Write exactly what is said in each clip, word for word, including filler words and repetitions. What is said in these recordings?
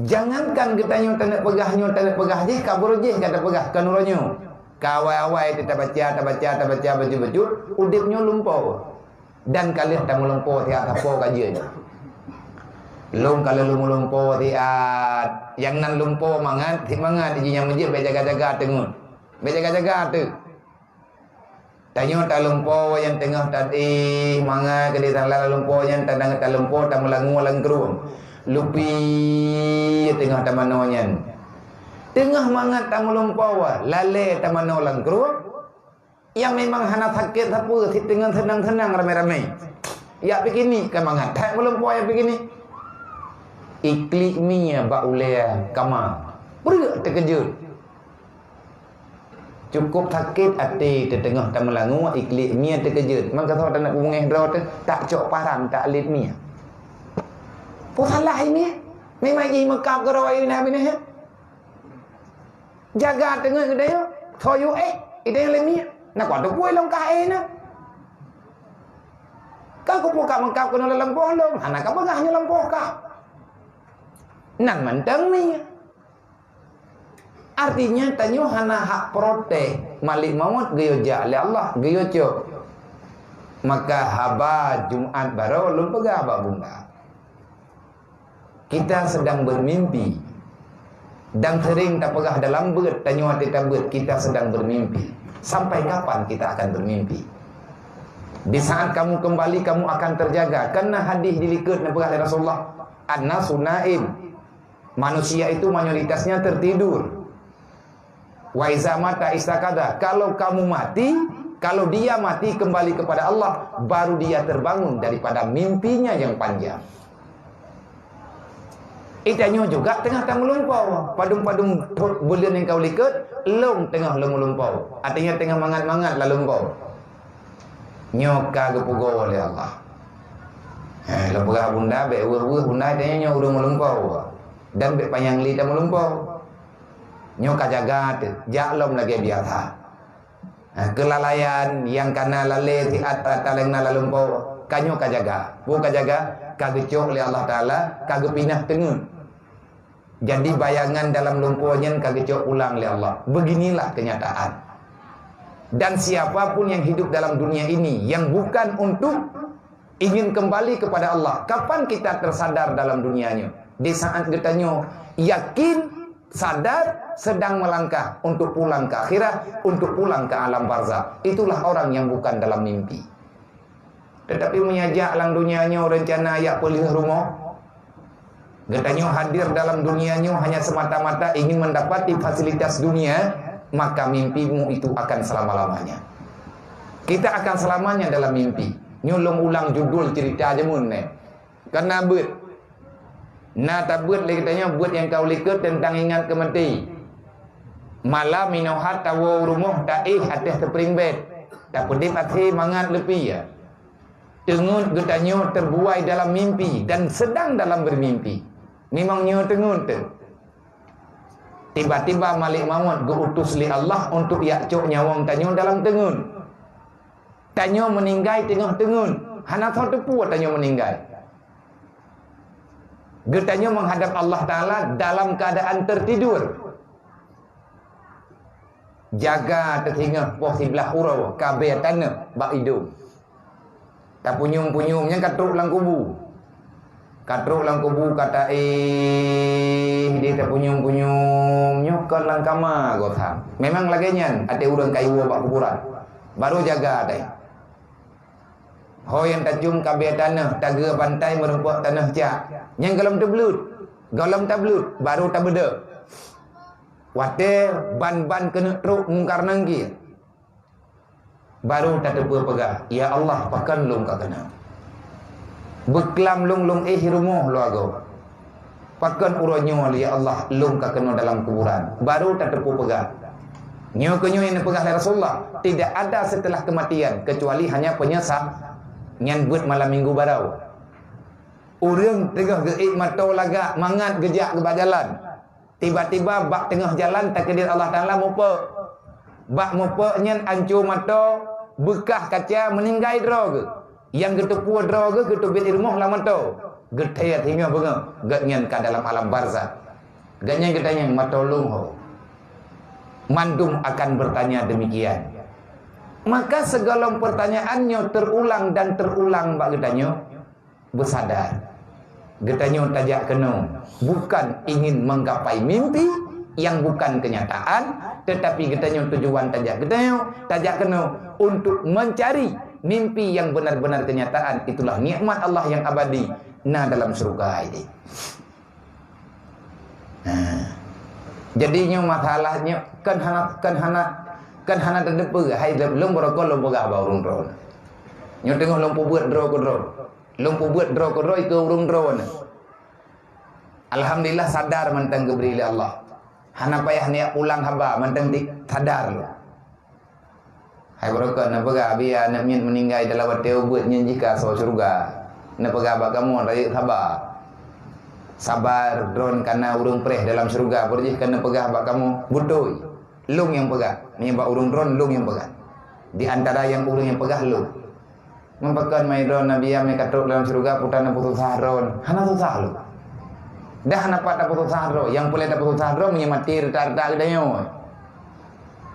Jangankan geutanyoe taneuk peugah nyoe, taneuk peugah jih, ka beureuh jih ka tapeugah, ka nurot nyoe. Ka awai-awai teuh tabaca, tabaca, tabaca, bacut-bacut, udeb nyoe lumpoe. Dan ka lheueh tameulumpoe siat sapoe ka jeuet. Lôn ka lheueh meulumpoe siat, nyang nan lumpoe mangat, sit mangat, jih nyang meujeuet bèk jaga-jaga teungeut. Bèk jaga-jaga teuh. Tanyoe talumpoe nyang teungoh tadéh mangat keudéh, salah lumpoe nyan tadang talumpoe tameulangue lam krueng. Lupi teungoh tamanoe nyan. Teungoh mangat tameulumpoe, lalée tamanoe lam krueng. Nyang memang hana sakét sapeue, sit teungoh seunang-seunang ramé-ramé. Jak piknik ka mangat, that meulumpoe jak piknik. Iklik mie bak ulée kama. Breuek teukeujot. Cukup sakét até teuh teungoh tameulangue, iklik mie teukeujot. Mangkasoe taneuk peubungéh droe teuh, tak cok parang, tak lét mie. Peue salah mie? Memang jih meukab keudroe na binéh. Jaga teungeut geutanyoe, soe yue éh, idéh lé mie. Na kuat teupue lôn kah éh na. Ka kupeukab meukab keunoe lam poh lôn, hana ka beungah nyoe lam poh kah. Nan mantong mie. Artinya, tanyoe hana hak protes. Malik mawöt geuyue jak lé Allah, geuyue cok. Maka haba Jumat baroe lôn peugah bak bunda. Kita sedang bermimpi. Dan sering tapeugah dalam beuet, tanyoe até tabeuet, kita sedang bermimpi. Sampai kapan kita akan bermimpi? Di saat kamu kembali, kamu akan terjaga. Karena hadis dilikot neupeugah lé Rasulullah, "An-nasu naim." Manusia itu mayoritasnya tertidur. "Wa iza mata istaqadha." Kalau kamu mati, kalau dia mati kembali kepada Allah, baru dia terbangun daripada mimpinya yang panjang. Itanyoe juga teungoh tameulumpoe. Padum-padum thot buleuen nyang ka u likot, lôn teungoh lôn meulumpoe. Artinya teungoh mangat-mangat lam lumpoe. Nyoe ka geupeugoe lé Allah. Eh, lôn peugah bunda, bèk weueh-weueh bunda, itanyoe nyoe ureueng meulumpoe. Dan bèk panyang lé tameulumpoe. Nyoe ka jaga teuh, jak lom lagèe biasa. Ha, keulalaian nyang kana lalée siat rata leng na lalumpoe, ka nyoe ka jaga. Peue ka jaga? Ka geucok lé Allah Taala, ka geupinah teungeut. Jadi bayangan dalam lumpoe nyan ka geucok pulang lé Allah. Beginilah kenyataan. Dan siapa pun yang hidup dalam dunia ini yang bukan untuk ingin kembali kepada Allah. Kapan kita tersadar dalam dunia nyoe? Di saat geutanyoe yakin, sadar, sedang melangkah untuk pulang ke akhirat, untuk pulang ke alam barzakh. Itulah orang yang bukan dalam mimpi. Tetapi meunyo jak lam dunia nyoe rencana jak peulheueh rumoh, geutanyoe hadir dalam dunia nyoe hanya semata-mata ingin mendapati fasilitas dunia, maka mimpimu itu akan selama-lamanya. Kita akan selamanya dalam mimpi. Nyoe lôn ulang judul cerita jameun nyoe. Karena beuet. Na tabeuet lé geutanyoe beuet nyang ka u likot teuntang ingat keu maté. Malam inoe that tawoe u rumoh taéh ateueh spring bed. Tapeudeb até mangat leupie. Teungeut geutanyoe terbuai dalam mimpi dan sedang dalam bermimpi. Memang nyoe teungeut teuh. Tiba-tiba Malik Maut geu-utus lé Allah untuk jak cok nyawöng tanyoe dalam teungeut. Tanyoe meuninggai teungoh teungeut. Hana soe teupeu tanyoe meuninggai. Geutanyoe meuhadab Allah Taala dalam keuadaan teutidur. Jaga teuh singoh poh siblaih uroe, ka bée taneuh bak idong. Tapunyueng-punyueng nyang ka trok lam kubu. Ka trok lam kubu ka taéh, ideh tapunyueng-punyueng, nyoe kon lam kama gosa. Memang lagée nyan até ureuëng ka iwoe bak kuburan. Barô jaga até. Ho nyang tacöm ka bée taneuh, tageue bantai meurumpok taneuh cak. Nyang gohlom teubleut, gohlom tableut, barô tabeudôh. Watée ban-ban keuneuk trok Mungkar Nangkir. Barô tateupeue peugah, "Ya Allah, pakon lôn ka keunoe? Beuklam lôn, lôn éh rumoh lôn agoe. Pakon uroe nyoe, ya Allah, lôn ka keunoe dalam kuburan?" Barô tateupeue peugah. Nyoe keuh nyoe nyang neupeugah lé Rasulullah, "Tidak ada setelah kematian kecuali hanya penyesa-," nyan beuet malam minggu barô. Ureuëng teungoh geuék mata lagak mangat geujak bak jalan. Tiba-tiba bak teungoh jalan takdir Allah Taala mupok. Bak mupok nyan anco mata, beukah kaca, meuninggai droe geuh. Nyang geuteupeue droe geuh geuteubiet i rumoh lam mata. Geuthée singoh beungoh, gobnyan ka dalam alam barzakh. Gobnyan geutanyong, "Mata lôn ho?" Mandum akan bertanya demikian. Maka sigohlom pertanyaan nyoe teurulang dan teurulang bak geutanyoe, beusadar. Geutanyoe tajak keunoe bukan ingin menggapai mimpi yang bukan kenyataan, tetapi geutanyoe tujuan tajak geutanyoe, tajak keunoe untuk mencari mimpi yang benar-benar kenyataan. Itulah nikmat Allah yang abadi na dalam syurga ini. Ha. Jadi nyoe masalah nyoe kan hana, kan hana, kan hana teudeupeue hai lôn beurokon lôn peugah bak ureuëng droe. Nyoe teungoh lôn peubuet droe keudroe. Lôn peubuet droe keudroe keu ureuëng droe nyoe. Alhamdulillah sadar mantong geubri lé Allah. Hana payah neujak pulang haba mantong di sadar lôn. Hai beurokon neupeugah bia aneuk miet meuninggai dalam watée ubeut nyan jih ka asoe syeuruga. Neupeugah bak kamoe rayeuk saba. Sabar droe kana ureuëng preh dalam syeuruga beurjih ka neupeugah bak kamoe beutôi. Lôn nyang peugah, meunyoe bak ureuëng droe lôn nyang peugah. Di antara nyang ureuëng nyang peugah lôn. Meupakon mai droe Nabi Yam nyang ka trok dalam syeuruga putra neupeususah droe. Hana susah lôn. Dah hana pat tapeususah droe, nyang peureulée tapeususah droe meunyoe maté rata-rata geutanyoe.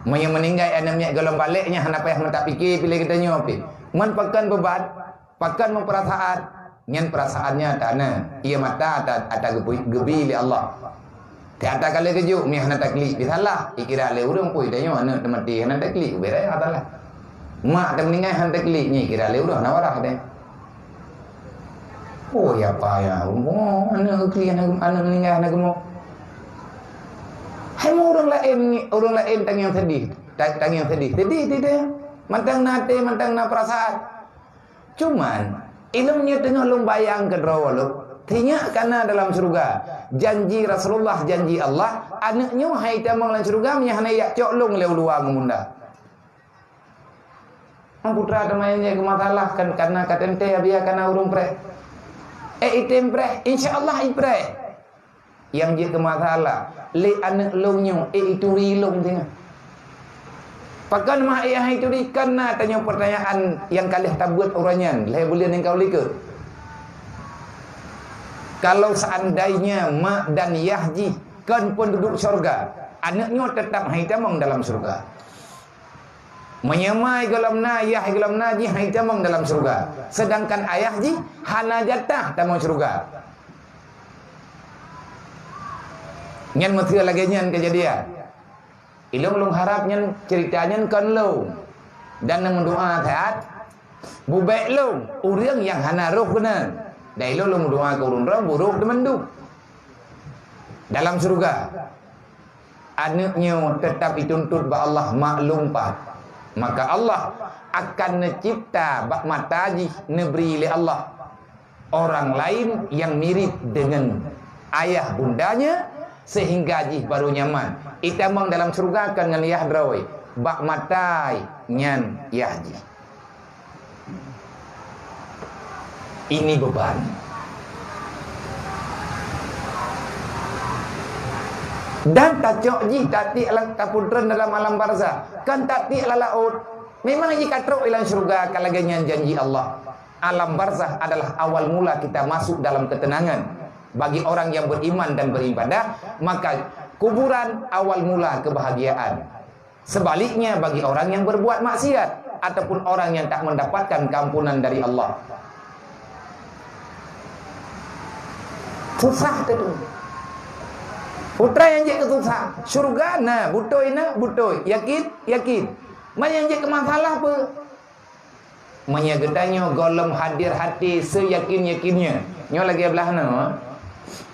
Meunyoe meuninggai aneuk miet gohlom balek nyan hana payah meutak pike piléh geutanyoe pih. Meupakon beubat, pakon meupeurasaan, nyan perasaannya ata na, ié mata ata, ata geubi, geubi lé Allah. Kata ka lheueh geujok, mi hana taklik, bisalah. Ikira lé ureuëng pui tanyoe aneuk teumaté hana taklik, ubé raya salah. Mak teumeuninggai hana taklik, nyi kira lé ureuëng hana waras deh. Oh, ya apa ya? Oh, aneuk kli, aneuk, aneuk meuninggai hana geumok. Hai mau ureuëng laén, ureuëng laén tangieng sedih, ta-, tangieng sedih, sedih, sedih. Mantong na até, mantong na perasaan. Cuman, ilôn nyoe teungoh lôn bayang keudroe lôn, sinyak kana dalam syeuruga. Janji Rasulullah, janji Allah, aneuk nyoe hai tamong lam syeuruga meunyoe hana jak cok lôn lé uluwa ngon bunda. Putra teuma nyang keumasalah kan kana ka teuntée biya kana ureuëng preh. Eh, item preh, insya Allah ipreh. Nyang jeuet keu masalah, lé aneuk lôn nyoe, eh, ituri lôn singoh. Pakon mah eh, hai ituri? Kan na tanyoe peurtanyaan nyang ka lheueh tabeuet uroe nyan, lhée buleuen nyang ka u likot. Kalau seandainya mak dan yah jih kon peunduduek syurga, aneuk nyoe teutap hai tamong dalam syurga. Meunyoe ma gohlom na, yah gohlom na jih hai tamong dalam syurga, sedangkan ayah jih hana jatah tamong syurga. Nyan meuseu lagée nyan keujadian. Ilôn lôn harab nyan ceurita nyan kon lôn. Dan neumeudoá that, bubek lôn ureuëng nyang hana roh keunan. Dan ilôn lôn meudoá keu ureuëng droe beurôh teumandum dalam syurga. Aneuk nyoe teutap jituntut bak Allah maklum pat. Maka Allah akan neucipta bak mata jih neubri lé Allah orang lain nyang mirip deungon ayah bundanya, seuhingga jih barô nyaman. Itamong dalam syeuruga kon ngon yah droe, bak mata nyan yah jih. Ini beban. Dan tacok jih tatiek lam, tapeutreun dalam alam barzah, kon tatiek lam laôt. Memang jih ka trok ilang syeuruga, ka lagée nyan janji Allah. Alam barzah adalah awal mula kita masuk dalam ketenangan. Bagi orang yang beriman dan beribadah, maka kuburan awal mula kebahagiaan. Sebaliknya, bagi orang yang berbuat maksiat ataupun orang yang tak mendapatkan keampunan dari Allah, susah teuh. Putra nyang jeuet keu susah, syeuruga na, beutôi na, beutôi, yakin, yakin. Man nyang jeuet keu masalah peue? Meunyoe geutanyoe gohlom hadir hati seyakin-yakinnya, nyoe lagée blaih noe,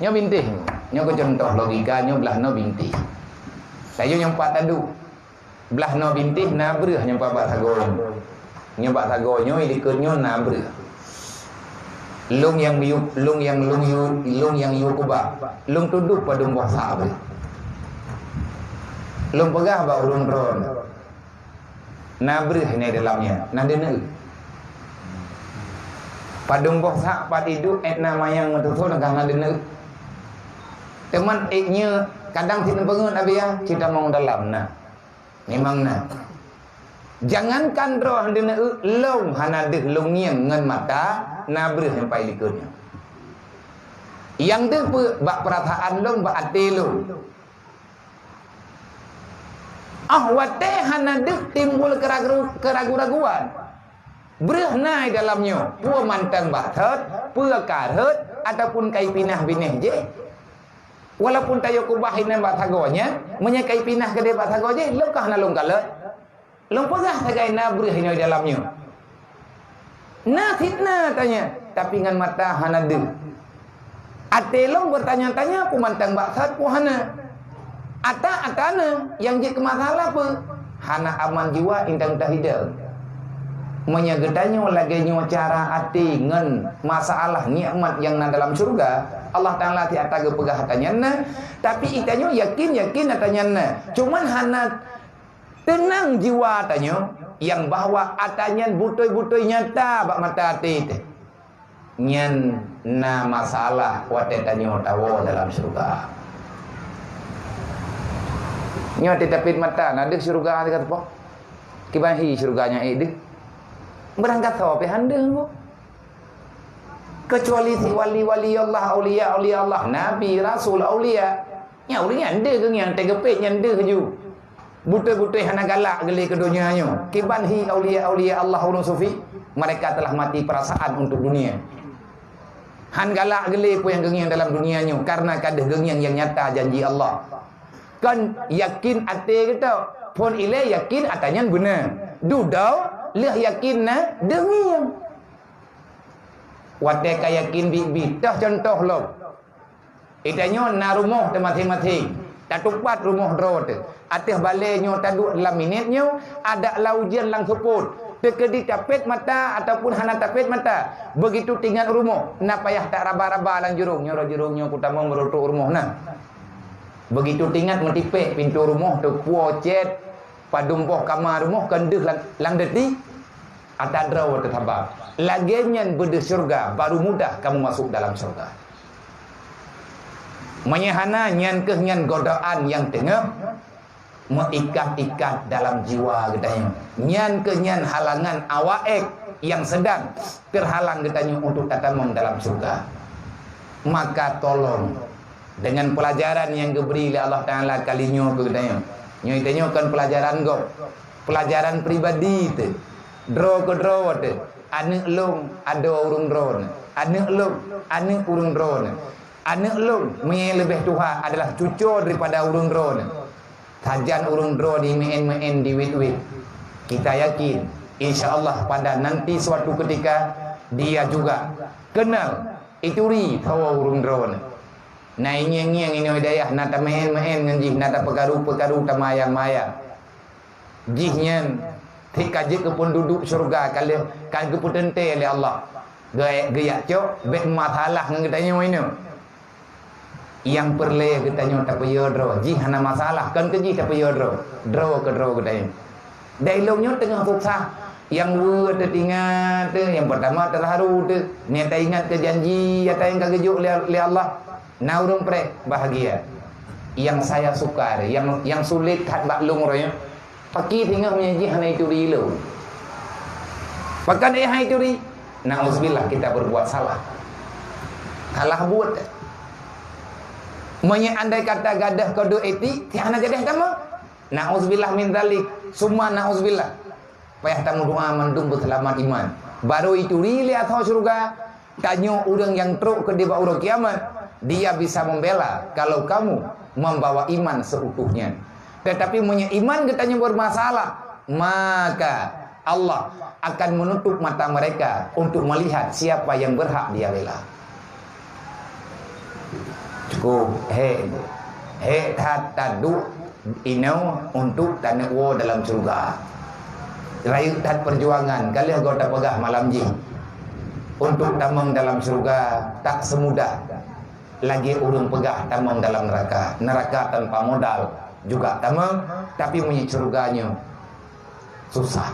nyoe bintéh, nyoe keu contoh logika, nyoe blaih noe bintéh. Tayoe nyang pat taduek, blaih noe bintéh na breueh nyang pat bak sagoe nyoe. Nyoe bak sagoe nyoe, likot nyoe na breueh. Lôn nyang yue, lôn nyang, lôn yue, lôn nyang yue kubah, lôn tudoh padum boh sak breueh. Lôn peugah bak ureuëng droe, na breueh inai dalam nyan, na deuneuk. Padum boh sak pat iduek, ék na manyang meututoe, na deuneuk. Teuma ék nyoe kadang sit neupeungeut, Abi, ya, sit tamong dalam na. Memang na. Jangankan droe deuneuk, lôn hana deuh lôn ngieng ngon mata, na breueh nyang pai likot nyoe. Nyang deuh peue bak peurasaan lôn, bak até lôn. Ah, watée hana deuh timbul keuragu-, keuragu-raguan. Breueh na i dalam nyoe, peue mantong bak thot, peue ka rhot, ataupun ka ipinah binéh jih. Walaupun tayue keubah inan bak sagoe nyan, meunyoe ka ipinah keudeh bak sagoe jih, lôn ka hana lôn kalon. Lôn peugah sagai na breueh inoe dalam nyoe. Na cit na tanya, tapi ngon mata hana deuh. Até lôn beutanya-tanya, peue mantong bak thot, peue hana. Ata-ata na nyang jeuet keu masalah peue? Hana aman jiwa intan tahidang. Meunyoe geutanyoe lagée nyoe cara até ngon masalah nikmat nyang na dalam syeuruga, Allah Taala cit ata geupeugah ata nyan na, tapi geutanyoe yakin-yakin ata nyan na. Cuman hana teunang jiwa tanyoe nyang bahwa ata nyan beutôi-beutôi nyata bak mata até teuh. Nyan na masalah watée tanyoe tawoe dalam syeuruga. Nyoe teuh tapét mata, na deuh syeuruga teuka teupoh? Kiban hi syeuruga nyan ék deuh? Beurangkasoe pih han deuh ngon. Keucuali si wali-wali Allah, aulia-aulia Allah, nabi, rasul, aulia. Nyan ureuëng nyan deuh geuh nyan, teugeupét nyan deuh ju. Beutôi-beutôi hana galak geulé keu donya nyoe. Kiban hi aulia-aulia Allah ureuëng sufi, mereka telah mati perasaan untuk dunia. Han galak geulé peue nyang geungieng dalam dunia nyoe, karena ka deuh geungieng nyang nyata janji Allah. Kon yakin até geutanyoe, phon ilée yakin ata nyan beuna. Dudoe lheueh yakin na deuh ngieng. Watée ka yakin biet-biet, toh contoh lom. Geutanyoe na rumoh teuh maséng-maséng, tatupat rumoh droe teuh. Ateueh balée nyoe taduek lam minét nyoe, adak lam ujeuen lam seupôt. Teukeudi tapét mata ataupun hana tapét mata, beugitu tingat rumoh, na payah taraba-raba lam jurông, nyoe rot jurông nyoe kutamong meureutok rumoh na. Beugitu tingat meutipék pintoe rumoh teuh, puwoe cét, padum boh kama rumoh kon deuh lam, lam deuti, ata droe teuh sabab. Lagée nyan beudeuh syeuruga, baru mudah kamu masuk dalam syeuruga. Meunyoe hana, nyan kheueh nyan godaan nyang teungoh meuikat-ikat dalam jiwa geutanyoe. Nyan kheueh nyan halangan awak ék nyang seudang teurhalang geutanyoe untuk tatamong dalam syeuruga. Maka tolong, dengan pelajaran nyang geubri lé Allah Taala kali nyoe keu geutanyoe. Nyoe tanyoe kon pelajaran gob, pelajaran pribadi teuh. Droe keu droe teuh. Aneuëk lôn adoe ureuëng droeneuh. Aneuëk lôn aneuëk ureuëng droeneuh. Aneuëk lôn meunyoe leubeh tuha adalah cucoe daripada ureuëng droeneuh. Sajan ureuëng droe di meuén-meuén di wét-wét, kita yakin, insya Allah pada nanti suatu ketika dia juga kenal ituri sawoe ureuëng droeneuh. Na ingieng-ngieng inoe dayah, na tameuén-meuén ngon jih, na tapeukaru-peukaru, tamayang-mayang. Jihnyan ka jeuet keu peunduduek syeuruga ka lheueh ka geupeuteuntée lé Allah. Geu-, geujak cok bék masalah ngon geutanyoe inoe. Nyang peureulée geutanyoe tapeuyue droe, jih hana masalah, kon keu jih tapeuyue droe, droe keu droe geutanyoe. Dai lôn nyoe teungoh susah, nyang weueh teutingat teuh, nyang peurtama teurharu teuh, nyang taingat keu janji nyang ka geujok lé, lé Allah. Na ureuëng preh bahagia. Nyang saya sukar, nyang, nyang sulet that bak lôn uroe nyoe, pakri teungoh meunyoe jih hana ituri lôn. Pakon éh hana ituri? Nauzubillah, kita berbuat salah. Salah buet. Meunyoe andai kata gadôh kode etik, si hana gadôh tamong. Nauzubillah min dzalik. Summa nauzubillah. Payah tameudoa mandum beuseulamat iman. Barô ituri lé asoe syeuruga, tanyoe ureuëng nyang trok keudeh bak uroe kiamat, dia bisa membela kalau kamu membawa iman seutuhnya. Tetapi meunyoe iman geutanyoe bermasalah, maka Allah akan menutup mata mereka untuk melihat siapa yang berhak dia bela. Cukup hék. Hék that taduek inoe untuk taneuk woe dalam syeuruga. Rayeuk that peujuangan, ka lheueh goe tapeugah malam jih. Untuk tamong dalam syeuruga tak semudah lagée ureuëng peugah tamong dalam neuraka. Neuraka tanpa modal juga tamong, tapi meunyoe syeuruga nyoe susah.